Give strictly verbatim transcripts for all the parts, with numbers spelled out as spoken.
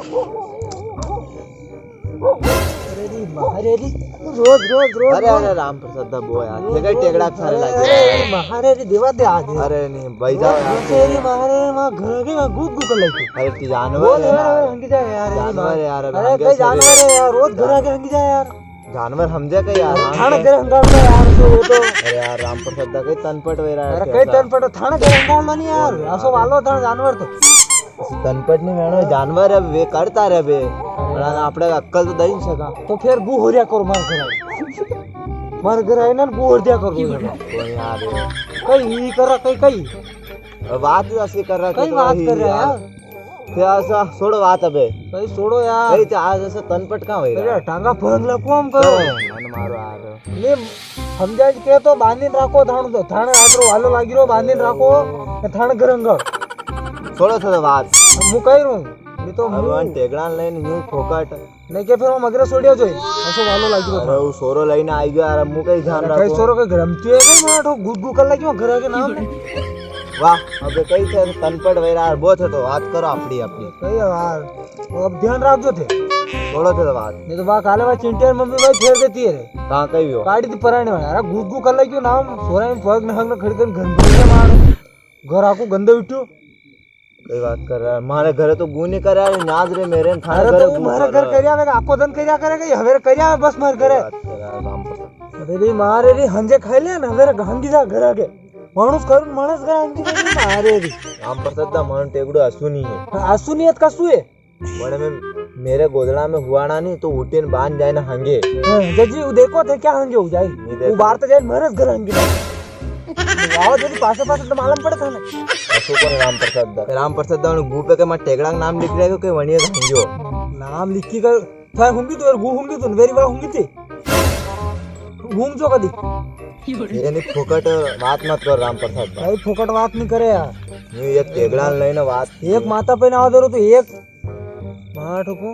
अरे रे, मारे रे, रोज, रोज, रोज, अरे, रोज। अरे, राम प्रसाद दा बो यार, रोज, ये कई रोज, टेगड़ा खाने अरे, लागे। अरे, मारे रे, देवा दे आज। अरे, नी, भाई जाओ यार। रोज रे, मारे, मारे घर के, मारे गुद गुद कर लेते। अरे, तू जानवर रोज है यार। हंगी जाए यार, जानवर है यार, अबे अरे, हंगे कई से जानवर रे। है यार, रोज घर के हंगी जाए यार। जानवर हमजे कई यार, थाने घर हंगाल दो यार, सो वो तो। अरे यार, राम प्रसाद दा कई तनपट वे रहा है अरे, कई तनपट, थाने घर हंगाल दो नी यार, असो वालो थाने जानवर तो। तनपट नी वेणो, जानवर है, वे करता रे बे। अरे। आपणे अक्कल तो दई नी सका। तो फेर गू होरिया करो मार घर। मार घर आए ना, गू होर दिया करो। कोई यार। कई ई करा, कई, कई। बात ही असी कर रहा कई बात कर रहा यार। ते असा छोड़ो बात अबे। कई छोड़ो यार। कई ते आज असा तनपट का होई रहा? अरे टांगा फरंग लकुआ हम करो। मन मारो यार। ये समझाई के तो बांधीन राखो थाण तो। थाण आटरो वालो लागी रो, बांधीन राखो। थाण गरंगल। छोड़ो, छोड़ो बात। मु कई रू। ये तो भगवान टेकड़ा लेन न्यू फोकट। नी के फेर वो मगरे सोड़िया जोई, असो वालो लागी रो। अरे, वो सोरो लईने आई गयो, अरे, मु कई ध्यान अरे, कई रखो। सोरो के गरमती है, कई मारा ठो गुद गुद कर लगी, वो घर के नाम ने। वाह, अबे कई थे, तनपट वैरा, बहुत है तो बात करो अपनी, अपनी। कई यार, वो अब ध्यान रख जो थे। छोड़ो थे तो बात। नी तो बा काले बा चिंटिया मम्मी भाई फेर देती है रे। कहाँ कई हो? काटी थी पराने वाला, अरे, गुद गुद कर लगी, नाम, सोरा में पग नहक न खड़ी कर घर में मार। घर आको गंदे उठ्यो। कई बात कर रहा है? मारे घरे तो गू नी करे यार, न्याज रे मेरे ने थारे अरे घरे तो गू मारे कर घर रहा है। करिया, मैं आको दन करिया करे, कई हवेरे करिया, बस मारे घरे। बात कर रहा है, राम प्रसाद। अरे रे, मारे रे, हंजे खाई ले ना, हवेरे हंगी जा घर आगे। माणूस करून माणूस घर हंगी जा, मारे रे। राम प्रसाद दा मन टेगड़ो असु नी है। हाँ, असु नी है तो कसु है? वणे में मेरे गोदड़ा में हुआना नी तो उठीन बांध जाए ना हंगे। हाँ, जजी, वो देखो थे क्या हंगे हो जाए। नी देखो। वो बाहर तो जाए, मारे घर हंगी जा। आओ, जल्दी पासे पासे तो मालूम पड़े थाने। असो कोन राम प्रसाद दा? राम प्रसाद दा उन गू पे के मैं टेगड़ा का नाम लिख रहे हो के वणिया का हंग्यो? नाम लिखी कर, था हूंगी तो, गू हूंगी तो, वेरी वाह हूंगी थी। घूम जो कदी। ये नी फोकट बात मत कर राम प्रसाद दा। भाई फोकट बात नी करे यार। न्यू ये टेगड़ा लेने बात। एक माता पे ना दे रो तो एक मार ठोको।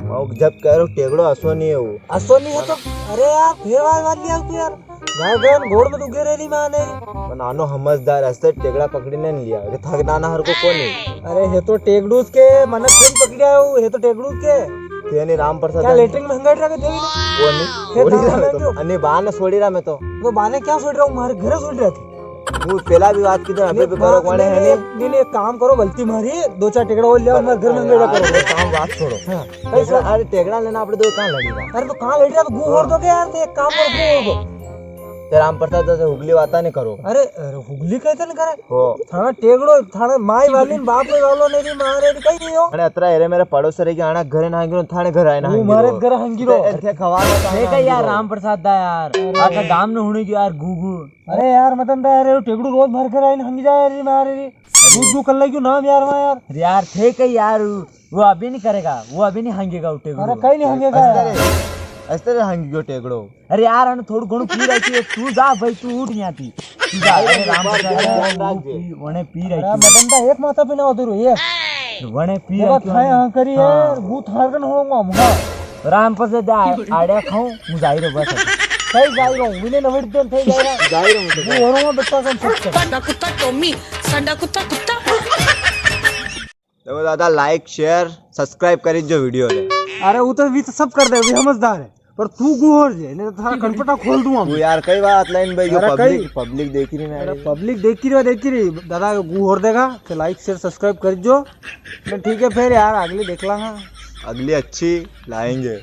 माओ जब कह रहो टेगड़ो असो नी है वो। असो नी है तो, अरे यार, फेर वार वार लिया तू यार। गाय गाय गोड़ में तू गिरे नी माने। पर नानो हमजदार हस्ते टेगड़ा पकड़ी ने लिया। अरे थाके नाना हर को कोनी। अरे हे तो टेगड़ूस के मनक थोड़ी पकड़िया है वो, हे तो टेगड़ूस के। तेने राम प्रसाद क्या ने लेटरिन में हंगाड़ रखे थे भी ना? कोनी। फिर छोड़ी दाना रहा मैं तो। क्यों? अने बाने छोड़ी रहा मैं तो। तो बाने क्या छोड़ी रहा हूँ? मारे घरे छोड़ी रहा थे। वो पेला भी बात की तो अबे भी करो कोने है नी। नी, नी, एक काम करो, गलती मारी, दो चार टेगड़ा और ले आओ, मारे घर में अरे बेड़ा यार, करो। ये काम बात छोड़ो। हाँ, टेगड़ा, अरे टेगड़ा लेना आपणे दो कां लड़ी रहा? अरे तो कां लड़ी रहा तो गू होर दो के यार, तो एक काम करो, गू होर दो। ते राम प्रसाद जैसे हुगली बाता नी करो। अरे, अरे हुगली कैसे नी करे? हो। थाना टेगड़ो, थाना माई वाली ने बाप वालो ने भी मारे नी कही हो। अरे अतरा एरे मेरे पड़ोस रे के आना घरे ना हंगी रो, थाने घर आए ना वो हंगी रो। मारे घर हंगी रो। ते, ते खवा ना, ते कही यार राम प्रसाद दा यार। अरे। आका गाम ने हुणी की यार गू गू। अरे यार, मदन दा यार, यो टेगड़ू रोज मारे घर आईने हंगी जाए रे, मारे रे। दूध दू कर लग्यो नाम यार, वां यार। अरे यार, थे कई यार, वो अभी नी करेगा, वो अभी नी हंगेगा वो टेगड़ू। अरे कई नी हंगेगा यार। अस्तर हंगी गयो टेगड़ो। अरे यार, अने थोड़ू घणू पी रखी है, तू जा भाई, तू उठ यां थी। तू जा, अरे राम प्रसाद, वो पी, वने पी रखी है। मदन दा एक माथा पे ना उतरो, एक। वने पी रखी है। हां करी यार, गू थार कन होऊंगा हम, हां। राम प्रसाद दा आड़े खाऊं, मु जाई रो बस। कई जाई रो, मिले नवड़ दे, थे जाई रो। जाई रो, मु तो। वो होरो में बच्चा कम सब कर। सांडा कुत्ता टॉमी, सांडा कुत्ता, कुत्ता। देखो दादा, like, share, subscribe करी जो video ने। अरे वो तो, भी तो सब कर दे, भी समझदार है। पर तू गू होर जे, नी तो थारा कनपटा खोल दूंगा। तू यार, कई बात लाइन भाई, जो अरे public, कई? Public देखी री ना अरे रे। Public देखी री, देखी री। दादा गू होर देगा, तो like, share, subscribe कर जो। ठीक है फिर यार, अगली देख लांगा। अगली अच्छी लाएंगे।